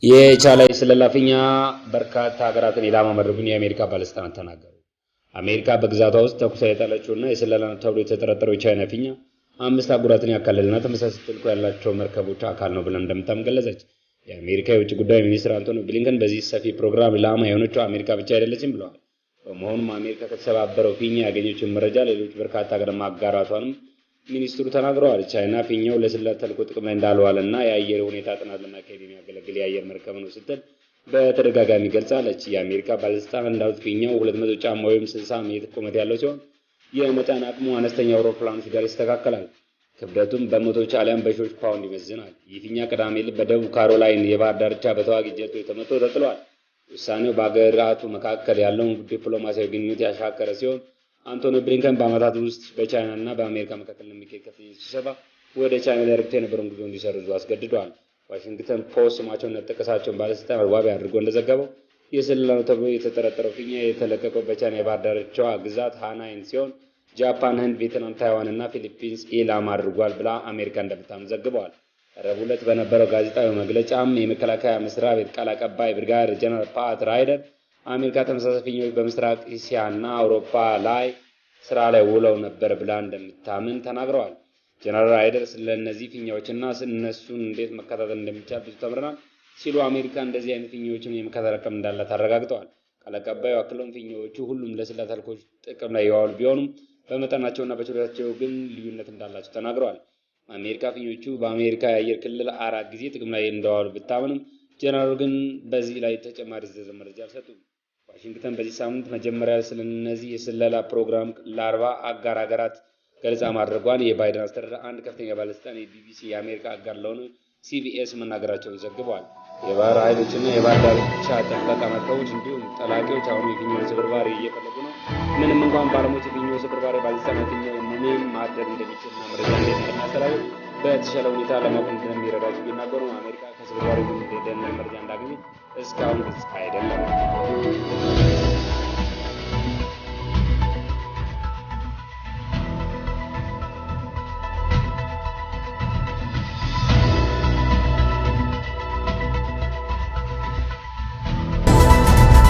የቻይና የስለላ ፊኛ በርካታ ሀገራትን ኢላማ ማድረጉን የአሜሪካ ባለስልጣናት ተናገሩ። አሜሪካ በግዛቷ ውስጥ ተኩሳ የጣለችውና የስለላ ነው ተብሎ የተጠረጠረው የቻይና ፊኛ 5 አህጉራትን ያካለለና ተመሳሳይ ተልዕኮ ያላቸው መርከቦች አካል ነው ብለን እንደምታምን ገለጸች። የአሜሪካ የውጭ ጉዳይ ሚኒስትር አንቶኒ ብሊንከን በዚህ ሰፊ ፕሮግራም ኢላማ የሆነችው አሜሪካ ብቻ አይደለችም ብለዋል። በመሆኑም አሜሪካ ከተሰባበረው ፊኛ ያገኘችውን መረጃ ሌሎች በርካታ ሀገራት ማጋራቷንም ሚኒስትሩ ተናግረዋል። ቻይና ፊኛው ለስለላ ተልዕኮ ጥቅም ላይ እንዳልዋለና የአየር ሁኔታ ጥናት ለማካሄድ የሚያገለግል የአየር መርከብ ነው ስትል በተደጋጋሚ ገልጻለች። የአሜሪካ ባለስልጣናት እንዳሉት ፊኛው 200 ጫማ ወይም 60 ሜትር ቁመት ያለው ሲሆን የመጫን አቅሙ አነስተኛ አውሮፕላኖች ጋር ይስተካከላል። ክብደቱም በመቶዎች አሊያም በሺዎች ፓውንድ ይመዝናል። ይህ ፊኛ ቅዳሜ ዕለት በደቡብ ካሮላይን የባህር ዳርቻ በተዋጊ ጀቶች ተመቶ ተጥሏል። ውሳኔው በሀገራቱ መካከል ያለውን ዲፕሎማሲያዊ ግንኙነት ያሻከረ ሲሆን አንቶኒ ብሊንከን በዓመታት ውስጥ በቻይና እና በአሜሪካ መካከል ለሚካሄድ ከፍተኛ ስብሰባ ወደ ቻይና ሊያደርጉት የነበረውን ጉዞ እንዲሰርዙ አስገድዷል። ዋሽንግተን ፖስት ስማቸውን ያልጠቀሳቸውን ባለስልጣናት ዋቢ አድርጎ እንደዘገበው የስለላ ነው ተብሎ የተጠረጠረው ፊኛ የተለቀቀው በቻይና የባህር ዳርቻዋ ግዛት ሃይናን ሲሆን ጃፓን፣ ህንድ፣ ቪየትናም፣ ታይዋን እና ፊሊፒንስ ኢላማ አድርጓል ብላ አሜሪካ እንደምታምን ዘግበዋል። ረቡዕ ዕለት በነበረው ጋዜጣዊ መግለጫም የመከላከያ መስሪያ ቤት ቃል አቀባይ ብርጋዴር ጀነራል ፓት ራይደር አሜሪካ ተመሳሳይ ፊኛዎች በምስራቅ እስያ እና አውሮፓ ላይ ስራ ላይ ውለው ነበር ብላ እንደምታምን ተናግረዋል። ጀነራል ራይደር ስለእነዚህ ፊኛዎችና እነሱን እንዴት መከታተል እንደሚቻል ብዙ ተምረናል ሲሉ አሜሪካ እንደዚህ አይነት ፊኛዎችን የመከታተል አቅም እንዳላት አረጋግጠዋል። ቃል አቀባዩ አክለውም ፊኛዎቹ ሁሉም ለስለላ ተልዕኮዎች ጥቅም ላይ የዋሉ ቢሆኑም በመጠናቸውና በችሎታቸው ግን ልዩነት እንዳላቸው ተናግረዋል። አሜሪካ ፊኞቹ በአሜሪካ የአየር ክልል 4 ጊዜ ጥቅም ላይ እንደዋሉ ብታምንም ጀነራሉ ግን በዚህ ላይ ተጨማሪ ዝርዝር መረጃ አልሰጡም። ዋሽንግተን በዚህ ሳምንት መጀመሪያ ስለነዚህ የስለላ ፕሮግራም ለ40 አጋር ሀገራት ገለጻ ማድረጓን የባይደን አስተዳደር አንድ ከፍተኛ ባለስልጣን የቢቢሲ የአሜሪካ አጋር ለሆነ ሲቢኤስ መናገራቸውን ዘግበዋል። የባህር ኃይሎችና የባህር ዳርቻ ጥበቃ መርከቦች እንዲሁም ጠላቂዎች አሁን የፊኛውን ስብርባሪ እየፈለጉ ነው። ምንም እንኳን ባለሙያዎች የፊኛው ስብርባሪ ባለስልጣናት ፊኛው ምን ማድረግ እንደሚችልና መረጃ እንዴት እንደሚያስተላልፍ በተሻለ ሁኔታ ለማወቅ እንደሚረዳቸው ቢናገሩም አሜሪካ ከስብርባሪው የደህንነት መረጃ እንዳገኘ እስካሁን ግልጽ አይደለም።